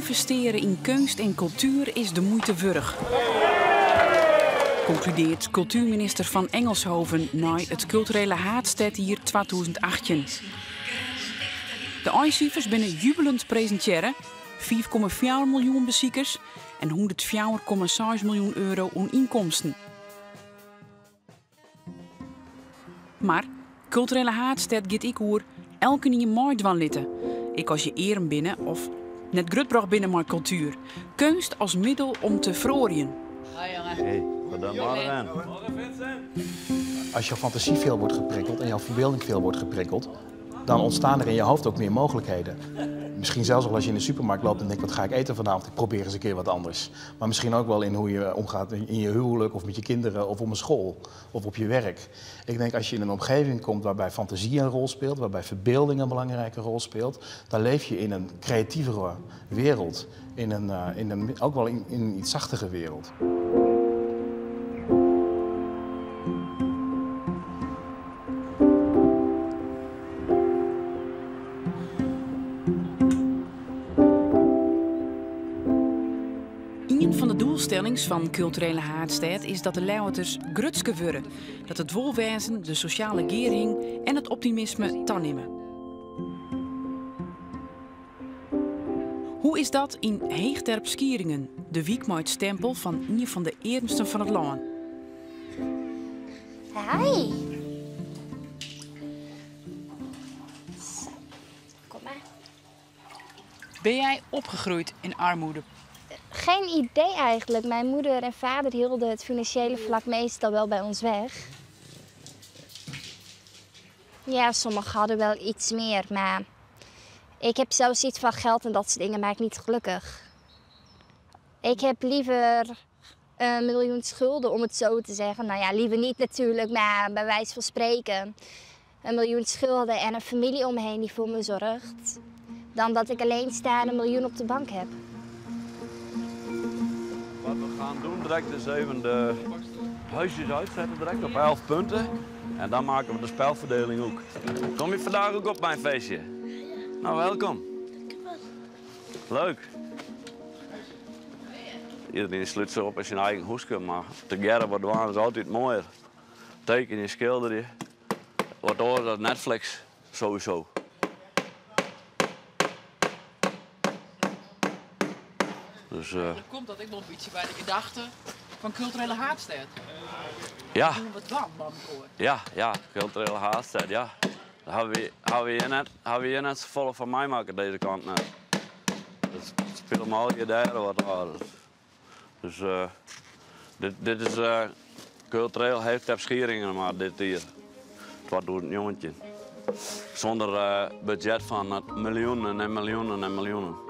Ynvestearje yn keunst en kultuer is de muoite wurdich. Konkludearret kultuerminister Van Engelshoven nei it kulturele haadstêdjier 2018. De einsifers binne jubeljend presintearre, 5,4 miljoen besikers en 104,6 miljoen euro oan ynkomsten. Mar kulturele haadstêd giet ek oer elkenien meidwaan litte, ek as je earm binne of net grutbrocht binne mei kultuer. Keunst as middel om te feroarjen. Hey, goedemorgen. Als jouw fantasie veel wordt geprikkeld en jouw verbeelding veel wordt geprikkeld, dan ontstaan er in je hoofd ook meer mogelijkheden. Misschien zelfs al als je in de supermarkt loopt en denkt, wat ga ik eten vanavond? Ik probeer eens een keer wat anders. Maar misschien ook wel in hoe je omgaat in je huwelijk of met je kinderen of op een school of op je werk. Ik denk als je in een omgeving komt waarbij fantasie een rol speelt, waarbij verbeelding een belangrijke rol speelt, dan leef je in een creatievere wereld. In een, in een, ook wel in een iets zachtere wereld. Ien fan de doelstellings fan kulturele haadstêd is dat de Ljouwerters grutsker wurde, dat it wolwêzen, de sosjale gearhing en it optimisme tanimme. Hoe is dat yn Heechterp-Skieringen, de wyk mei it stempel fan ien fan de earmsten fan it lân? Hi. Zo, kom maar. Ben jij opgegroeid in armoede? Geen idee eigenlijk. Mijn moeder en vader hielden het financiële vlak meestal wel bij ons weg. Ja, sommigen hadden wel iets meer, maar ik heb zelfs iets van geld en dat soort dingen maakt niet gelukkig. Ik heb liever een miljoen schulden, om het zo te zeggen. Nou ja, liever niet natuurlijk, maar bij wijze van spreken. Een miljoen schulden en een familie om me heen die voor me zorgt. Dan dat ik alleen sta en een miljoen op de bank heb. Wat we gaan doen direct is even de huisjes uitzetten direct op 11 punten. En dan maken we de spelverdeling ook. Kom je vandaag ook op mijn feestje? Nou, welkom. Leuk. Iedereen sluit zich op in zijn eigen hoeske, maar together wat doen is altijd mooier. Teken je, schilder je. Wat hoort dat Netflix sowieso. Dus, Dan komt dat ik nog een beetje bij de gedachte van kulturele haadstêd. Ja. Doen we dan, man, hoor. Ja, ja, kulturele haadstêd, ja. Daar hebben we hier net zo volle van mij maken deze kant net. Dat speelt me al je derde wat aan. Dus dit is cultureel heeft het Schieringen, maar dit hier. Het wordt door een jongetje. Zonder budget van miljoenen en miljoenen en miljoenen.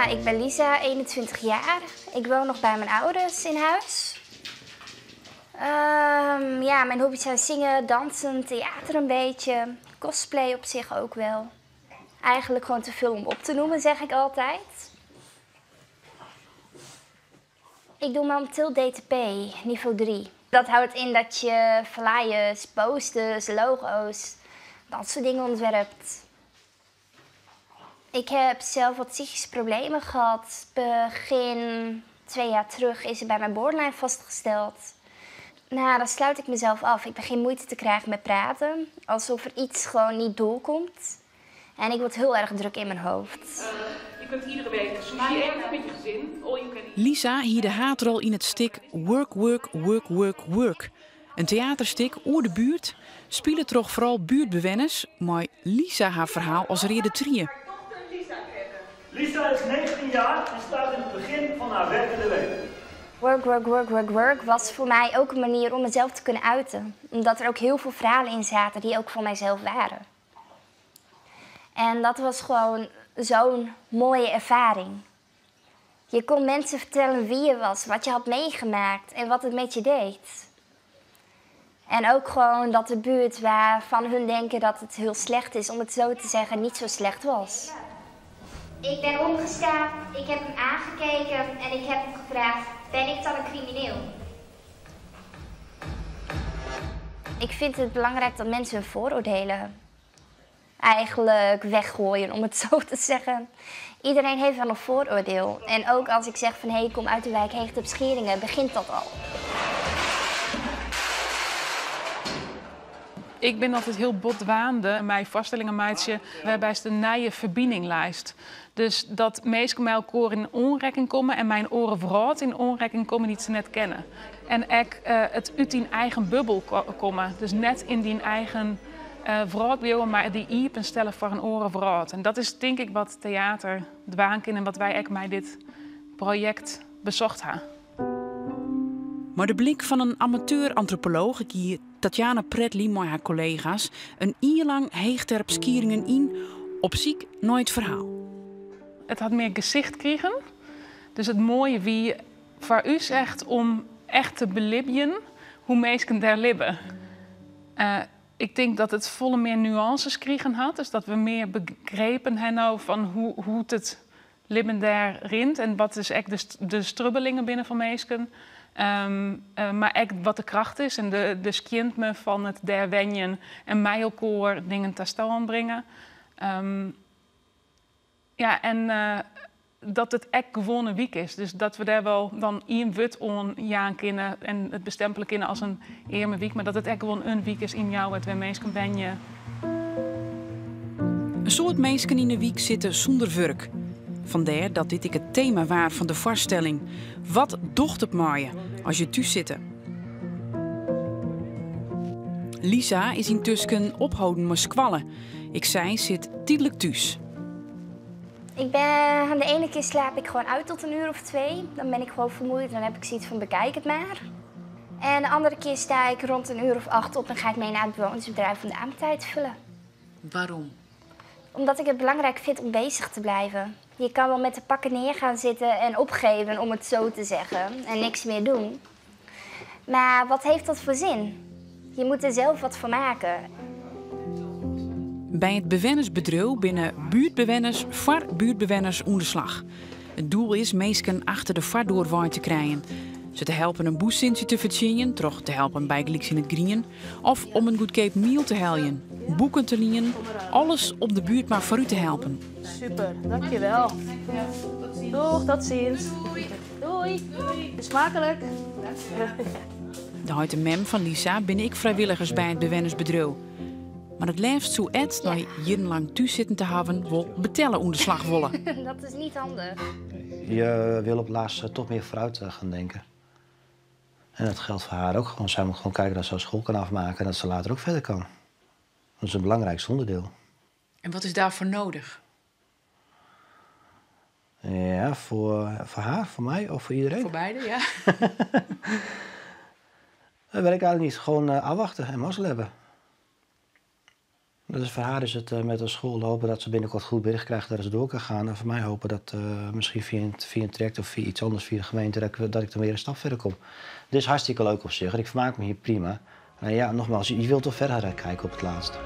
Ik ben Lisa, 21 jaar. Ik woon nog bij mijn ouders in huis. Mijn hobby's zijn zingen, dansen, theater een beetje. Cosplay op zich ook wel. Eigenlijk gewoon te veel om op te noemen, zeg ik altijd. Ik doe momenteel DTP, niveau 3. Dat houdt in dat je flyers, posters, logo's, dat soort dingen ontwerpt. Ik heb zelf wat psychische problemen gehad. Begin 2 jaar terug is er bij mijn borderline vastgesteld. Dan sluit ik mezelf af. Ik begin moeite te krijgen met praten. Alsof er iets gewoon niet doorkomt. En ik word heel erg druk in mijn hoofd. Je kunt iedere week sushi eten met je gezin. All you can eat. Lisa hier de haatrol in het stik Work, Work, Work, Work, Work. Een theaterstik oer de buurt. Spelen toch vooral buurtbewenners, maar Lisa haar verhaal als rede trieën. Lisa is 19 jaar en staat in het begin van haar werkende leven. Work, work, work, work, work was voor mij ook een manier om mezelf te kunnen uiten. Omdat er ook heel veel verhalen in zaten die ook voor mijzelf waren. En dat was gewoon zo'n mooie ervaring. Je kon mensen vertellen wie je was, wat je had meegemaakt en wat het met je deed. En ook gewoon dat de buurt waarvan hun denken dat het heel slecht is, om het zo te zeggen, niet zo slecht was. Ik ben opgestaan, ik heb hem aangekeken en ik heb hem gevraagd, ben ik dan een crimineel? Ik vind het belangrijk dat mensen hun vooroordelen eigenlijk weggooien, om het zo te zeggen. Iedereen heeft wel een vooroordeel. En ook als ik zeg van hé, hey, ik kom uit de wijk Heechterp-Schieringen, begint dat al. Ik ben altijd heel botwaande. Mijn vaststellingen meidje, waarbij ze de nije verbindinglijst. Dus dat meestal met elkaar in onrekking komen en mijn oren vooral in onrekking komen die ze net kennen. En ik het uit die eigen bubbel komen. Dus net in die eigen uh, maar die iepen stellen voor een oren vooruit. En dat is denk ik wat theater dwaankin en wat wij ook bij dit project bezocht hebben. Maar de blik van een amateur-antropoloog, hier Tatjana Pretli met haar collega's, een jaar lang Heechterp Skieringen in, op ziek nooit verhaal. Het had meer gezicht kregen. Dus het mooie wie voor u zegt om echt te belibben hoe mensen daar libben. Ik denk dat het volle meer nuances kregen had. Dus dat we meer begrepen hebben van hoe het libben daar rint en wat is echt de strubbelingen binnen van mensen. Maar echt wat de kracht is en de skjintme van het der wenjen en mij elkaar dingen te staan brengen. Ja, en dat het echt gewoon een week is. Dus dat we daar wel dan één wut on jaan kunnen en het bestempelen kunnen als een eerme week, maar dat het echt gewoon een week is in jou, het we mensen ben je. Een soort mensen in de week zitten zonder werk. Vandaar dat dit ik het thema waar van de vaststelling. Wat docht het mooie als je thuis zit? Lisa is intussen ophouden met squallen. Ik zei, zit tijdelijk thuis. Ik ben, aan de ene keer slaap ik gewoon uit tot een uur of 2. Dan ben ik gewoon vermoeid en dan heb ik zoiets van bekijk het maar. En de andere keer sta ik rond een uur of 8 op en ga ik mee naar het bewonersbedrijf om de avondtijd te vullen. Waarom? Omdat ik het belangrijk vind om bezig te blijven. Je kan wel met de pakken neer gaan zitten en opgeven, om het zo te zeggen, en niks meer doen. Maar wat heeft dat voor zin? Je moet er zelf wat van maken. Bij het bewennersbedrijf binnen buurtbewenners voor buurtbewenners onderslag. Het doel is meesken achter de vaardoorwaai te krijgen. Ze te helpen een boezintje te verdienen, terug te helpen bij gelijks in het grien, of om een goedkoop meal te helpen, boeken te lenen, alles om de buurt maar voor u te helpen. Super, dankjewel. Doeg, tot ziens. Doei. Doei. Doei. Smakelijk. De huid en mem van Lisa ben ik vrijwilligers bij het bewennersbedrijf. Maar het liefst zo et dat je jarenlang thuis zitten te hebben, wil betellen onderslag willen. Dat is niet handig. Je wil op laatst toch meer vooruit gaan denken. En dat geldt voor haar ook gewoon. Zij moet gewoon kijken dat ze haar school kan afmaken en dat ze later ook verder kan. Dat is het belangrijkste onderdeel. En wat is daarvoor nodig? Ja, voor haar, voor mij of voor iedereen? Voor beide, ja. Dat weet ik eigenlijk niet. Gewoon afwachten en mazzel hebben. Dus voor haar is het met de school hopen dat ze binnenkort goed bericht krijgt dat ze door kan gaan. En voor mij hopen dat misschien via een traject of via iets anders, via de gemeente, dat ik dan weer een stap verder kom. Het is hartstikke leuk op zich en ik vermaak me hier prima. Maar ja, nogmaals, je wilt toch verder kijken op het laatst.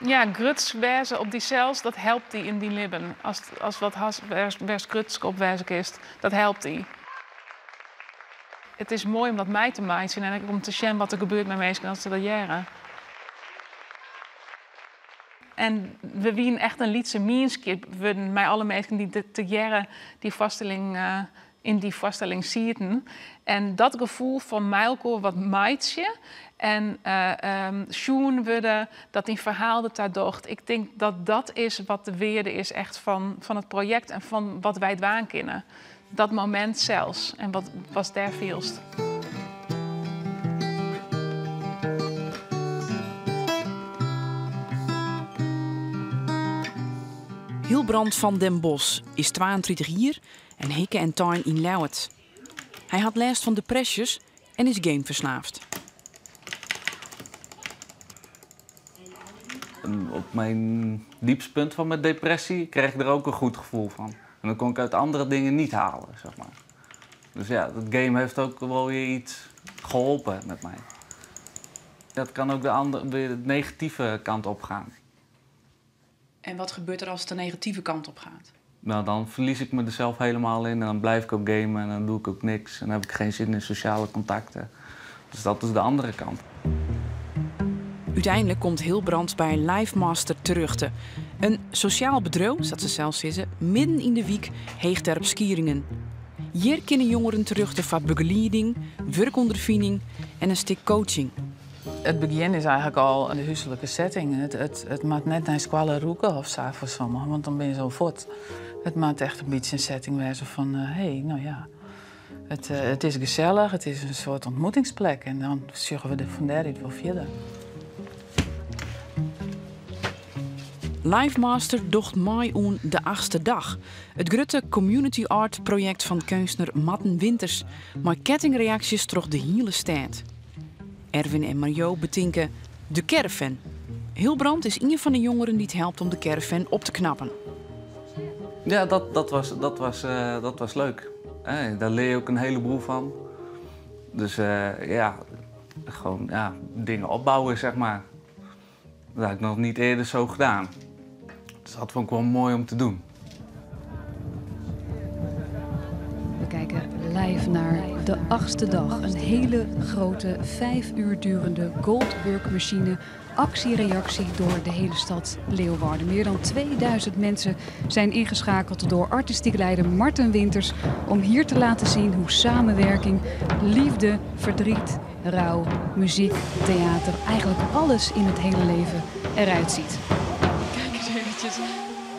Ja, gruts wijzen op die cels, dat helpt die in die libben. Als wat has, wers gruts op wijzen is, dat helpt die. Het is mooi om dat mij te maken en om te zien wat er gebeurt met mensen als ze dat jaren. En we wien echt een lietse mienskip, we mij alle mensen die te jaren die vaststelling, in die vaststelling zitten. En dat gevoel van mij wat maatje en schoen worden, dat die verhaal dat daar docht. Ik denk dat dat is wat de weerde is echt van het project en van wat wij het waan kennen. Dat moment zelfs en wat was daar veelst. Hilbrand van den Bos is 32 jaar en hikke en tuin in Ljouwert. Hij had last van depressies en is gameverslaafd. Op mijn diepste punt van mijn depressie kreeg ik er ook een goed gevoel van. En dat kon ik uit andere dingen niet halen, zeg maar. Dus ja, dat game heeft ook wel weer iets geholpen met mij. Dat kan ook de, andere, weer de negatieve kant op gaan. En wat gebeurt er als het de negatieve kant op gaat? Nou, dan verlies ik me er zelf helemaal in en dan blijf ik ook gamen en dan doe ik ook niks. En dan heb ik geen zin in sociale contacten. Dus dat is de andere kant. Uiteindelijk komt Hilbrand bij Life terug. Een sociaal bedrijf, dat ze zelf zeggen, midden in de week Heechterp Skieringen. Hier kunnen jongeren terug te voor begeleiding, werkondervinding en een stuk coaching. Het begin is eigenlijk al de huiselijke setting. Het maakt net naar squallen roeken of zo voor sommigen, want dan ben je zo voort. Het maakt echt een beetje een setting waar ze van, hé, hey, nou ja, het is gezellig, het is een soort ontmoetingsplek. En dan zorgen we er van daaruit wel verder. Life Master docht mei oan de achtste dag. It grutte community art projekt fan keunstner Matten Winters, mei kettingreaksjes troch de hiele stêd. Erwin en Mario betinke de caravan. Hilbrand is ien fan de jongeren dy't helpt om de caravan op te knappen. Ja, dat was leuk. Daar leer je ook een heleboel van. Dus ja, gewoon ja, dingen opbouwen, zeg maar. Dat heb ik nog niet eerder zo gedaan. Dus dat vond ik wel mooi om te doen. We kijken live naar de achtste dag. Een hele grote, 5 uur durende Goldberg-machine. Actie-reactie door de hele stad Leeuwarden. Meer dan 2000 mensen zijn ingeschakeld door artistiek leider Martin Winters om hier te laten zien hoe samenwerking, liefde, verdriet, rouw, muziek, theater, eigenlijk alles in het hele leven eruit ziet. Kijk eens eventjes.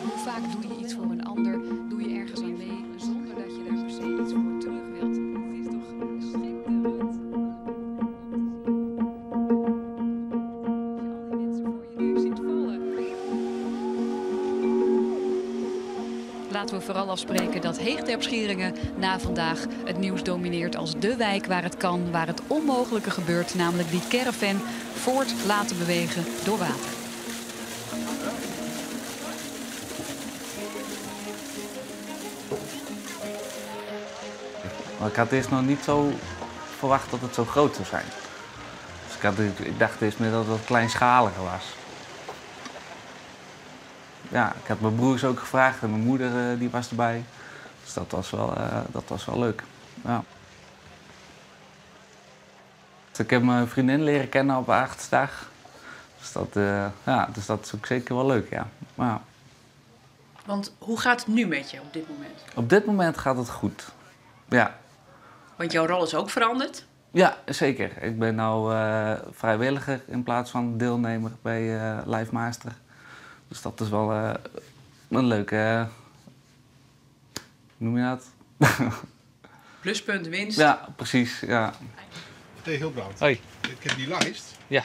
Hoe vaak doe je iets voor een ander? Doe je ergens aan mee zonder dat je daar per se iets voor terug wilt? Het is toch schitterend? Als je al die mensen voor je neus ziet vallen. Laten we vooral afspreken dat Heechterp-Schieringen na vandaag het nieuws domineert als de wijk waar het kan, waar het onmogelijke gebeurt, namelijk die caravan voort laten bewegen door water. Maar ik had eerst nog niet zo verwacht dat het zo groot zou zijn. Dus ik dacht eerst meer dat het wat kleinschaliger was. Ja, ik had mijn broers ook gevraagd en mijn moeder die was erbij. Dus dat was wel leuk. Ja. Dus ik heb mijn vriendin leren kennen op de achtste dag. Dus dat is ook zeker wel leuk, ja. Ja. Want hoe gaat het nu met je op dit moment? Op dit moment gaat het goed, ja. Want jouw rol is ook veranderd? Ja, zeker. Ik ben nu vrijwilliger in plaats van deelnemer bij Life Master. Dus dat is wel een leuke... hoe noem je dat? Pluspunt, winst. Ja, precies. Ja. Hey Hilbrand. Hoi. Ik heb die lijst. Ja.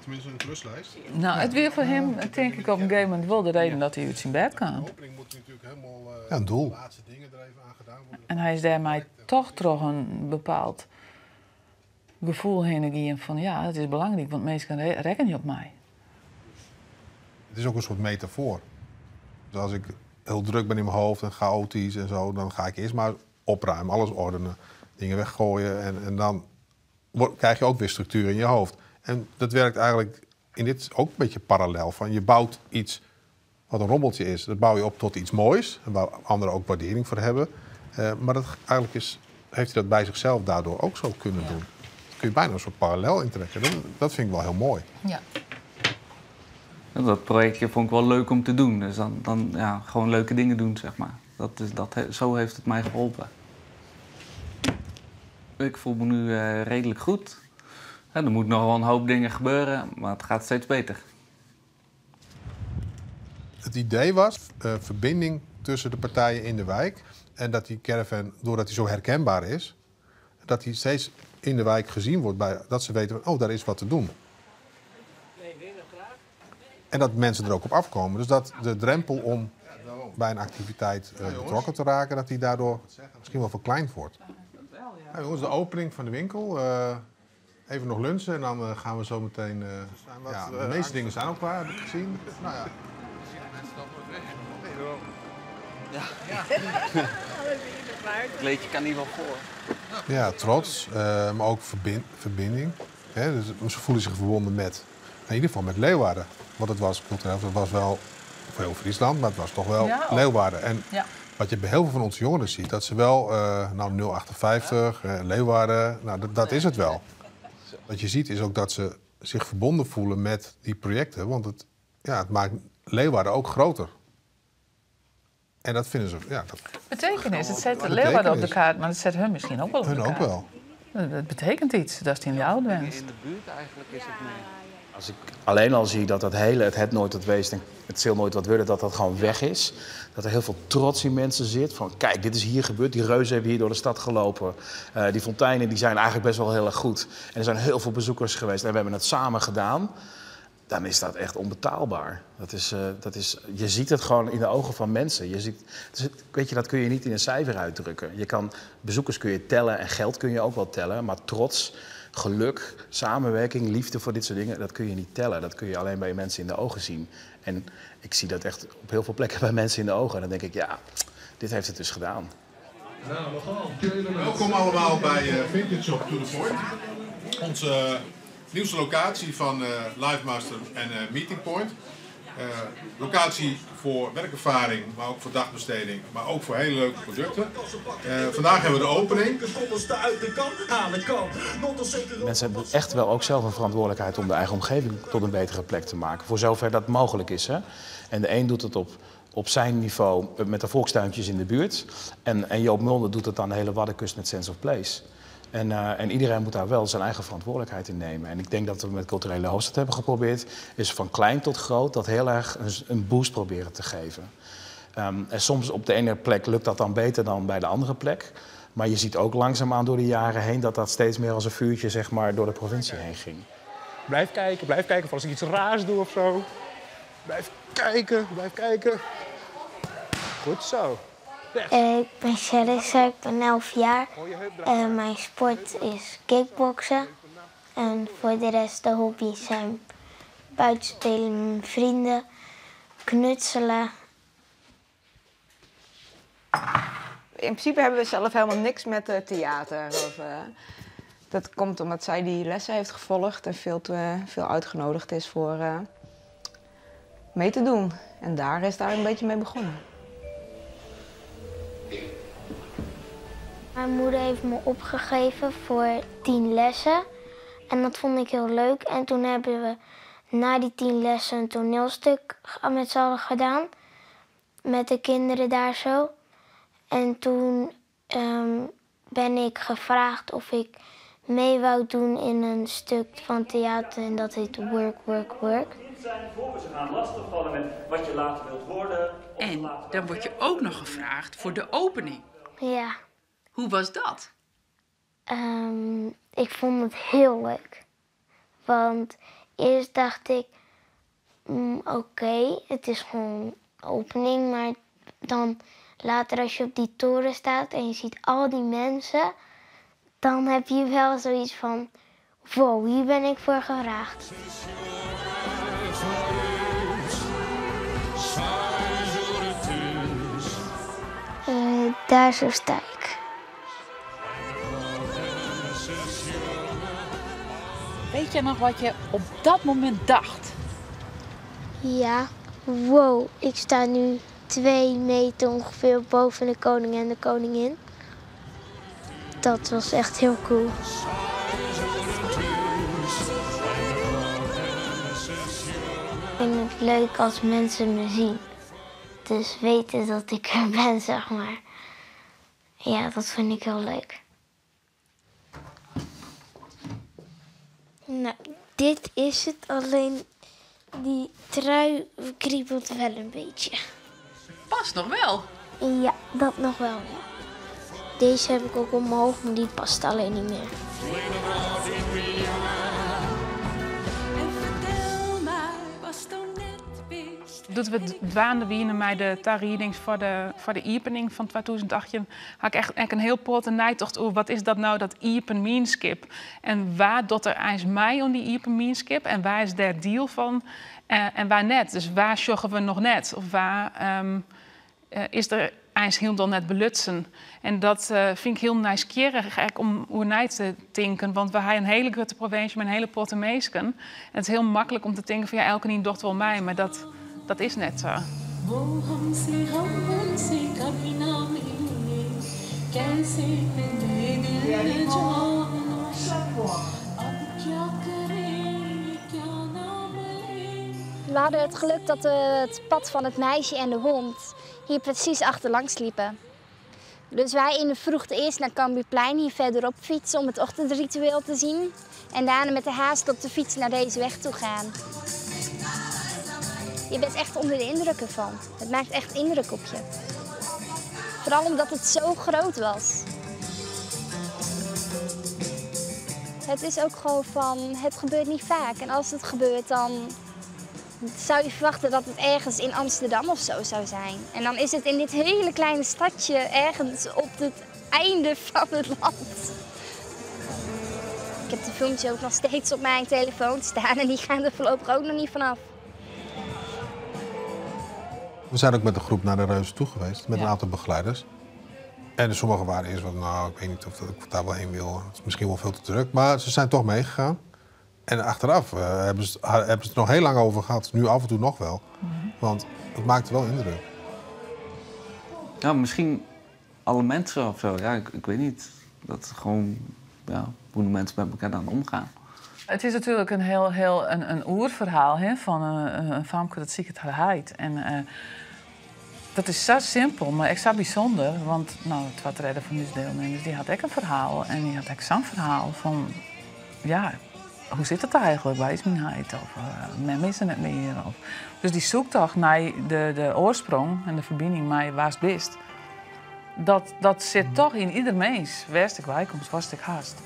Tenminste een kluslijst. Nou, het weer voor hem, denk ik, op een gegeven moment wel de reden dat hij uit zijn bed kwam. De opening moet natuurlijk helemaal, ja, een doel. De laatste dingen er even aan gedaan worden. En hij is daarmee toch toch een bepaald gevoel heen gegaan van ja, het is belangrijk, want mensen rekenen niet op mij. Het is ook een soort metafoor. Dus als ik heel druk ben in mijn hoofd en chaotisch en zo, dan ga ik eerst maar opruimen, alles ordenen, dingen weggooien en dan krijg je ook weer structuur in je hoofd. En dat werkt eigenlijk in dit ook een beetje parallel. Van je bouwt iets wat een rommeltje is, dat bouw je op tot iets moois, waar anderen ook waardering voor hebben. Maar dat, eigenlijk heeft hij dat bij zichzelf daardoor ook zo kunnen doen. Daar kun je bijna een soort parallel intrekken. Dat vind ik wel heel mooi. Ja. Dat projectje vond ik wel leuk om te doen. Dus dan ja, gewoon leuke dingen doen, zeg maar. Zo heeft het mij geholpen. Ik voel me nu redelijk goed. Ja, er moet nog wel een hoop dingen gebeuren, maar het gaat steeds beter. Het idee was verbinding tussen de partijen in de wijk. En dat die caravan, doordat die zo herkenbaar is, dat die steeds in de wijk gezien wordt, dat ze weten, oh, daar is wat te doen. En dat mensen er ook op afkomen. Dus dat de drempel om bij een activiteit betrokken te raken, dat die daardoor misschien wel verkleind wordt. Ja, jongens, de opening van de winkel, Even nog lunchen en dan eh, gaan we zo meteen... eh, ja, de meeste dingen zijn al klaar, heb ik gezien. Nou ja. Ja. Kleedje kan niet wel voor. Ja, trots, maar ook verbinding. Hè, dus ze voelen zich verbonden met, in ieder geval met Leeuwarden. Want het was cultureel, het was wel voor heel Friesland, maar het was toch wel Ja, ook. Leeuwarden. En Ja. wat je bij heel veel van onze jongeren ziet, dat ze wel, nou 058, Leeuwarden, nou dat is het wel. Wat je ziet is ook dat ze zich verbonden voelen met die projecten, want het, ja, het maakt Leeuwarden ook groter. En dat vinden ze, ja, dat Betekenis. Het zet de Betekenis. Leeuwarden op de kaart, maar het zet hun misschien ook wel op Hun de ook kaart. wel. Dat betekent iets, dat is in jou bent. In de buurt eigenlijk is het meer. Als ik alleen al zie dat dat hele, het het nooit wat weest en het zal nooit wat worden, dat dat gewoon weg is. Dat er heel veel trots in mensen zit. Van kijk, dit is hier gebeurd. Die reuzen hebben hier door de stad gelopen. Die fonteinen die zijn eigenlijk best wel heel erg goed. En er zijn heel veel bezoekers geweest en we hebben het samen gedaan. Dan is dat echt onbetaalbaar. Je ziet het gewoon in de ogen van mensen. Je ziet, dus het, weet je, dat kun je niet in een cijfer uitdrukken. Bezoekers kun je tellen en geld kun je ook wel tellen. Maar trots, geluk, samenwerking, liefde voor dit soort dingen, dat kun je niet tellen. Dat kun je alleen bij mensen in de ogen zien. En ik zie dat echt op heel veel plekken bij mensen in de ogen. En dan denk ik, ja, dit heeft het dus gedaan. Welkom allemaal bij Vintage Shop To The Point. Onze nieuwste locatie van Live Master en Meeting Point. Locatie voor werkervaring, maar ook voor dagbesteding, maar ook voor hele leuke producten. Vandaag hebben we de opening. Mensen hebben echt wel ook zelf een verantwoordelijkheid om de eigen omgeving tot een betere plek te maken. Voor zover dat mogelijk is. Hè? En de een doet het op zijn niveau met de volkstuintjes in de buurt. En Joop Mulder doet het aan de hele Waddenkust met Sense of Place. En iedereen moet daar wel zijn eigen verantwoordelijkheid in nemen. En ik denk dat we met Culturele Hoofdstad hebben geprobeerd, is van klein tot groot dat heel erg een boost proberen te geven. En soms op de ene plek lukt dat dan beter dan bij de andere plek. Maar je ziet ook langzaamaan door de jaren heen dat dat steeds meer als een vuurtje, door de provincie heen ging. Blijf kijken, blijf kijken, voor als ik iets raars doe of zo. Blijf kijken, blijf kijken. Goed zo. Ik ben Charissa, ik ben 11 jaar. Mijn sport is kickboksen. En voor de rest de hobby's zijn buitenspelen met mijn vrienden, knutselen. In principe hebben we zelf helemaal niks met theater. Of dat komt omdat zij die lessen heeft gevolgd en veel uitgenodigd is voor mee te doen. En daar is daar een beetje mee begonnen. Mijn moeder heeft me opgegeven voor 10 lessen. En dat vond ik heel leuk. En toen hebben we na die 10 lessen een toneelstuk met z'n allen gedaan. Met de kinderen daar zo. En toen ben ik gevraagd of ik mee wou doen in een stuk van theater. En dat heet Work, Work, Work. Zijn voor ze gaan lastigvallen met wat je later wilt worden. Of En later dan word je ook nog gevraagd voor de opening. Ja. Hoe was dat? Ik vond het heel leuk. Want eerst dacht ik, oké, het is gewoon opening. Maar dan later als je op die toren staat en je ziet al die mensen, dan heb je wel zoiets van, wow, hier ben ik voor gevraagd. Daar zo sta ik. Weet je nog wat je op dat moment dacht? Ja, wow, ik sta nu 2 meter ongeveer boven de koning en de koningin. Dat was echt heel cool. Ik vind het leuk als mensen me zien. Dus weten dat ik er ben. Ja, dat vind ik heel leuk. Dit is het, alleen die trui kriebelt wel een beetje. Past nog wel? Ja, dat nog wel, ja. Deze heb ik ook omhoog, maar die past alleen niet meer. Doe't we dwaande wiene mei de tariedings foar de, foar de iepening fan 2018, ha ik echt ek in hiel protte neitocht oer wat is dat no, dat iepen mienskip? En wa docht der eins mei oan dy iepen mienskip en wa is dêr diel fan en wa net? Dus wa sjogge we noch net? Of wa is der eins hielendal net belutsen? En dat fyn ik hiel nijsgjirrich ek om oer nei te tinken, want we ha in hiele grutte provinsje mei in hiele protte minsken. En it is hiel maklik om te tinken fan ja, elkenien docht wol mei, mar dat, dat is net sa. We hadden het geluk dat het pad van het meisje en de hond hier precies achterlangs liepen. Dus wij in de vroegte eerst naar Cambuurplein hier verderop fietsen om het ochtendritueel te zien. En daarna met de haast op de fiets naar deze weg toe gaan. Je bent echt onder de indruk ervan. Het maakt echt indruk op je. Vooral omdat het zo groot was. Het is ook gewoon van, het gebeurt niet vaak. En als het gebeurt, dan zou je verwachten dat het ergens in Amsterdam of zo zou zijn. En dan is het in dit hele kleine stadje ergens op het einde van het land. Ik heb de filmpjes ook nog steeds op mijn telefoon staan en die gaan er voorlopig ook nog niet vanaf. We zijn ook met de groep naar de Reuzen toe geweest, met een aantal begeleiders. En sommigen waren eerst van, nou, ik weet niet of dat ik daar wel heen wil. Het is misschien wel veel te druk. Maar ze zijn toch meegegaan. En achteraf hebben ze het nog heel lang over gehad. Nu af en toe nog wel. Want het maakte wel indruk. Ja, misschien alle mensen of zo. Ja, ik weet niet. Dat gewoon, ja, hoe de mensen met elkaar dan omgaan. Het is natuurlijk een heel, heel een oerverhaal, hè, van een famke dat siket har heit. En dat is zo simpel, maar echt zo bijzonder. Want nou, het wat redden van deze deelnemers, die had ook een verhaal. En die had ook zo'n verhaal van, ja, hoe zit het eigenlijk? Waar is mijn heit? Of mem is er net meer. Of... Dus die zoektocht naar de oorsprong en de verbinding met waar het bist, dat zit toch in ieder mens. Waar ik bij kom, was ik haast.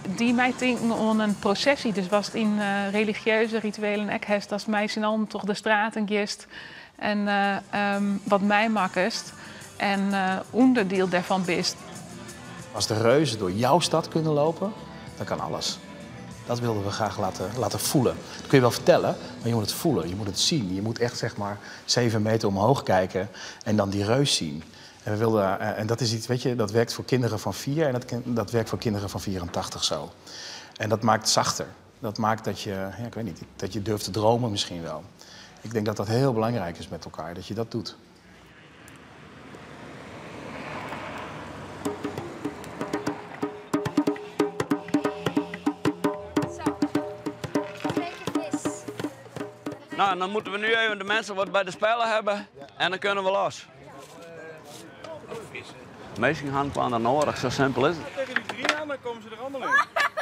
Die mij denken om een processie. Dus was het in religieuze rituelen ek hest, als mij zijn al toch de straat en gist. En wat mij makkest en onderdeel daarvan bist. Als de reuzen door jouw stad kunnen lopen, dan kan alles. Dat wilden we graag laten voelen. Dat kun je wel vertellen, maar je moet het voelen, je moet het zien. Je moet echt 7 meter omhoog kijken en dan die reus zien. En we wilden, en dat is iets, weet je, dat werkt voor kinderen van 4 en dat werkt voor kinderen van 84 zo. En dat maakt het zachter. Dat maakt dat je, ja, ik weet niet, dat je durft te dromen misschien wel. Ik denk dat dat heel belangrijk is met elkaar, dat je dat doet. Nou, dan moeten we nu even de mensen wat bij de spellen hebben en dan kunnen we los. Meestal gaan we aan de nodig, zo simpel is het. Tegen die 3 aan, dan komen ze er allemaal in.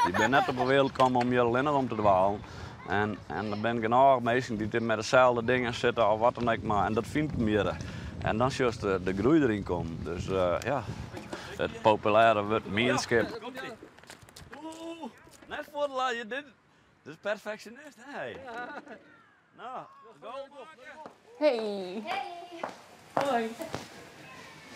Je bent net op de wereld gekomen om je alleen om te dwalen. En er zijn genoeg mensen die met dezelfde dingen zitten of wat dan ook maar. En dat vindt meer. En dan zie je de groei erin komen. Dus ja, het populaire wordt mienskip. Oeh, net voor de laat je dit. Dit is perfectionist, hè? Nou, go. Hey. Hey. Hoi.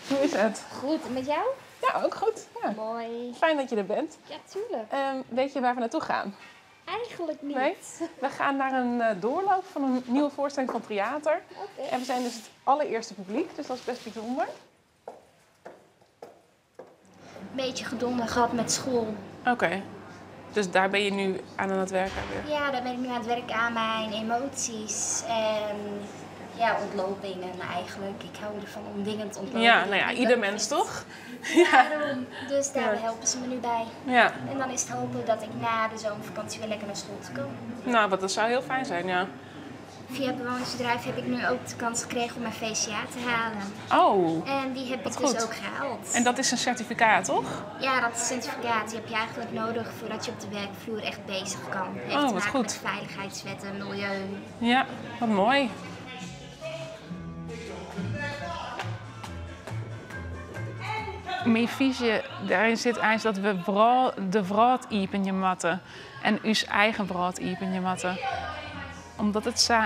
Hoe is het? Goed, en met jou? Ja, ook goed. Ja. Mooi. Fijn dat je er bent. Ja, tuurlijk. Weet je waar we naartoe gaan? Eigenlijk niet. Nee? We gaan naar een doorloop van een nieuwe voorstelling van theater. Oké. En we zijn dus het allereerste publiek, dus dat is best bijzonder. Een beetje gedonder gehad met school. Oké. Dus daar ben je nu aan het werken weer? Ja, daar ben ik nu aan het werken aan mijn emoties en ja, ontlopingen eigenlijk. Ik hou ervan om dingen te ontlopen. Ja, die nou ja, ik niet ieder leuk mens vind. toch? Ja, daarom. Dus daar Ja. helpen ze me nu bij. Ja. En dan is het hopen dat ik na de zomervakantie weer lekker naar school toe kan. Nou, wat dat zou heel fijn zijn, ja. Via het bewonersbedrijf heb ik nu ook de kans gekregen om mijn VCA te halen. Oh, En die heb wat ik dus goed. ook gehaald. En dat is een certificaat, toch? Ja, dat is een certificaat. Die heb je eigenlijk nodig voordat je op de werkvloer echt bezig kan. Het heeft Oh, te wat maken goed. met veiligheidswetten, milieu. Ja, wat mooi. Mijn visie daarin zit eigenlijk dat we vooral de wraad iepen matten. En uw eigen wraad iepen matten. Omdat het zo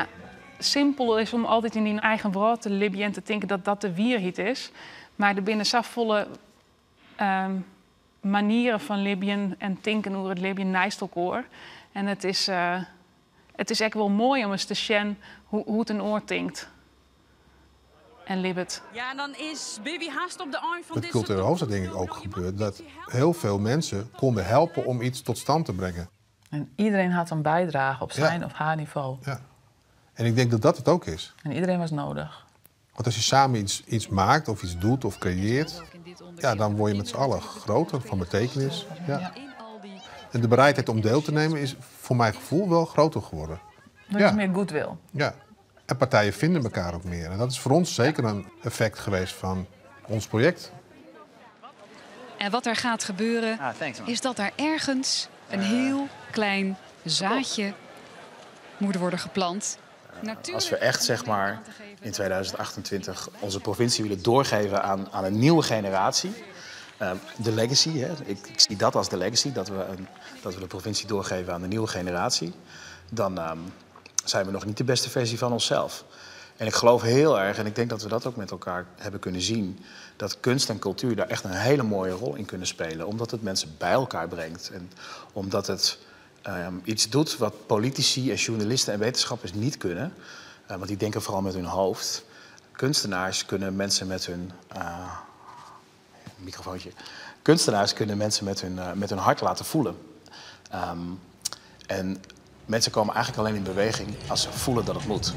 simpel is om altyd yn dyn eigen wrâld te libjen en te tinken dat dat de wierheid is. Mar der binne safolle manieren fan libjen en tinken oer it libjen neist elkoar. En it is, it is ek wol moai om ris te sjen hoe't in oar tinkt en libbet. Ja, en dan is Bibi hast op de ein fan Met dizze culturele hoofdstad denk ik ook gebeurd dat heel veel mensen konden helpen om iets tot stand te brengen. En iedereen had een bijdrage op zijn of haar niveau. Ja. En ik denk dat dat het ook is. En iedereen was nodig. Want als je samen iets maakt of iets doet of creëert, ja, dan word je met z'n allen groter van betekenis. Ja. En de bereidheid om deel te nemen is voor mijn gevoel wel groter geworden. Er is meer goodwill. Ja. En partijen vinden elkaar ook meer. En dat is voor ons zeker een effect geweest van ons project. En wat er gaat gebeuren, Ah, thanks, man. is dat er ergens een heel klein zaadje moet worden geplant. Als we echt zeg maar, in 2028 onze provincie willen doorgeven aan een nieuwe generatie. De legacy, hè? Ik zie dat als de legacy, dat we de provincie doorgeven aan de nieuwe generatie. Dan zijn we nog niet de beste versie van onszelf. En ik geloof heel erg, en ik denk dat we dat ook met elkaar hebben kunnen zien, dat kunst en cultuur daar echt een hele mooie rol in kunnen spelen. Omdat het mensen bij elkaar brengt en omdat het iets doet wat politici en journalisten en wetenschappers niet kunnen. Want die denken vooral met hun hoofd. Kunstenaars kunnen mensen met hun... microfoontje. Kunstenaars kunnen mensen met hun hart laten voelen. En mensen komen eigenlijk alleen in beweging als ze voelen dat het moet.